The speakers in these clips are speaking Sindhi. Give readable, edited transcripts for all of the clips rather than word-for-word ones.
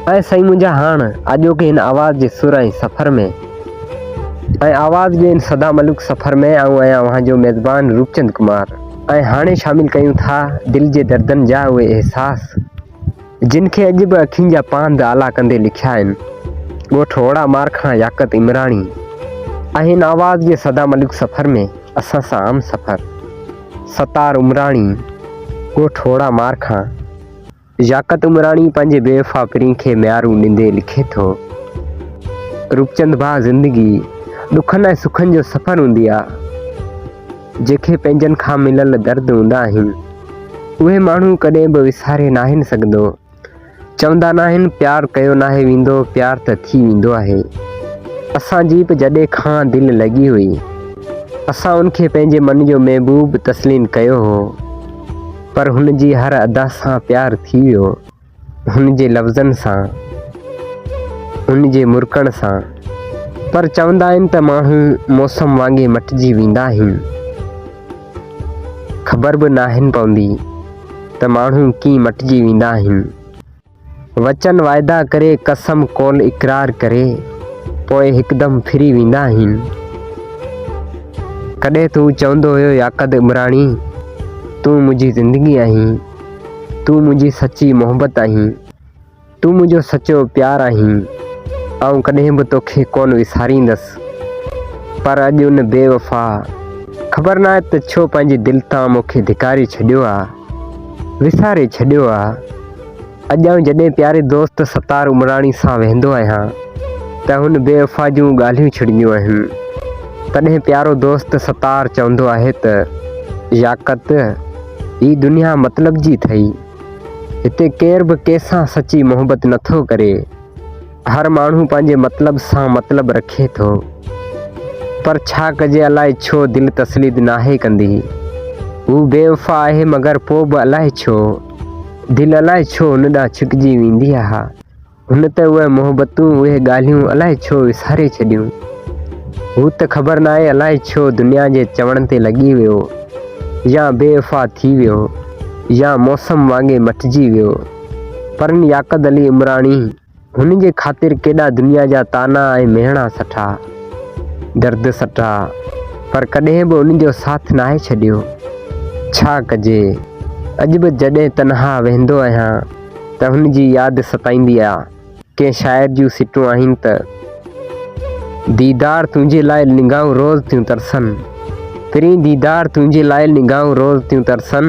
۽ سائين منهنجا هاڻ اڄوڪي هن آواز جي سر ۽ سفر ۾ ۽ آواز جي هن سدا ملوڪ سفر ۾ آئون آهيان اوهان جو ميزبان روپچند ڪمار ۽ هاڻي شامل ڪيون ٿا دل جي دردن جا اهي احساس جن کي اڄ به اکين جا پانڌ آلا ڪندي لکيا آهن. ڳوٺ اوڙا مار کان ياقت عمراڻي ۽ هن آواز جي سدا ملوڪ سفر ۾ اسان سان عام سفر ستار عمراڻي ڳوٺ اوڙا مار کان. ياقت عمراڻي پنهنجي بيوفا پرين کي ميارون ڏيندي لکي ٿو. روپچند ڀاء زندگي ڏکن ۽ سکن جو سفر هوندي آ. جنهن کي پنهنجن کان مليل درد هوندا آهن اهي ماڻهو ڪڏهن به وساري ناهن سگهندو. چوندا ناهن پيار ڪيو ناهي ويندو پيار ته ٿي ويندو آهي. اسان جي به جڏهن کان دل لڳي هئي اسان ان کي پنهنجي من جو محبوب تسليم ڪيو هو پر هن جي هر ادا سان پيار ٿي ويو. هن جي لفظن سان، هن جي مرڪڻ سان. پر چوندا آهن ته ماڻهو موسم وانگي مٽجي ويندا آهن. خبر به ناهن پوندي ته ماڻهو ڪيئن مٽجي ويندا آهن. وچن واعدا ڪري قسم قول اقرار ڪري پوء هڪدم ڦري ويندا آهن. ڪڏهن ته هو چوندو هيو ياقد عمراڻي تون منهنجي زندگي آهين. تون منهنجي سچي محبت آهين، تون منهنجو سچو پيار آهين، آئون ڪڏهن به توکي ڪونه وساريندس. پر اڄ ان بي وفا خبر ناهي ته ڇو پنهنجي دل تان مون کي ڌڪاري ڇڏيو آ، وساري ڇڏيو آ. اڄ آئون جڏهن پياري دوست ستار عمراڻي سان ويهندو آهيان ته هن بي وفا جون ڳالهيون ڇڙنديون آهن. تڏهن پيارو دوست ستار چوندو آهي ته ياقت! هي دنيا مطلب جي ٿئي. هتي ڪير به ڪنهن سان سچي محبت نٿو ڪري. هر ماڻهو پنهنجي مطلب سان مطلب رکي ٿو. پر ڇا ڪجي الائي ڇو دل تسليد ناهي ڪندي. هو بيوفا آهي مگر پو به الائي ڇو دل الائي ڇو هن ڏانهن ڇڪجي ويندي آ. هن ته اهي محبتون، اهي ڳالهيون الائي ڇو وساري ڇڏيون. هو ته خبر ناهي الائي ڇو دنيا جي چوڻ تي لڳي ويو يا بي وفا ٿي ويو يا موسم وانگي مٽجي ويو. پر ان ياقت علي عمراڻي هن جي خاطر ڪيڏا دنيا جا طعنا ۽ مهڻا سٺا، درد سٺا، پر ڪڏهن به ان جو ساٿ ناهي ڇڏيو. ڇا ڪجي، اڄ به جڏهن تنها ويهندو آهيان ته هن جي ياد ستائيندي آ. ڪنهن شاعر جون سٽون آهن ته. ديدار تنهنجي لاء نگاهون روز ٿيون ترسن. پرين ديدار تنهنجي لاء نگاهون روز ٿيون ترسن.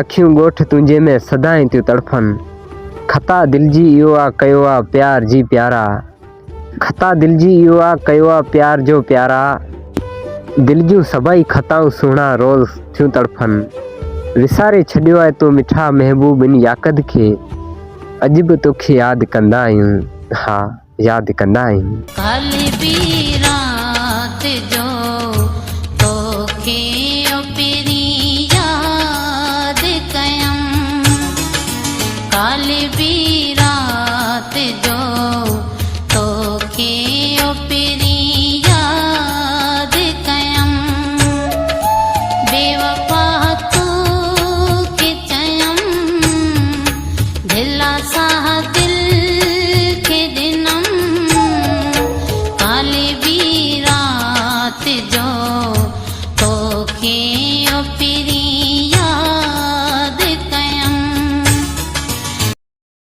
اکيون ڳوٺ تنهنجي ۾ سدائين ٿيون تڙڦن. خطا دل جي اهو آ ڪيو آ پيار جي پيارا. خطا دل جي اهو آ ڪيو آ پيار جو پيارا. دل جون سڀئي خطائون سهڻا روز ٿيون تڙڦن. وساري ڇڏيو آهي تو مٺا محبوب ان ياقد کي. اڄ به توکي ياد ڪندا آهيون ها ياد ڪندا آهيون. ڪالهه به رات جو توکي او پرين ياد ڪيم. ڪالهه به.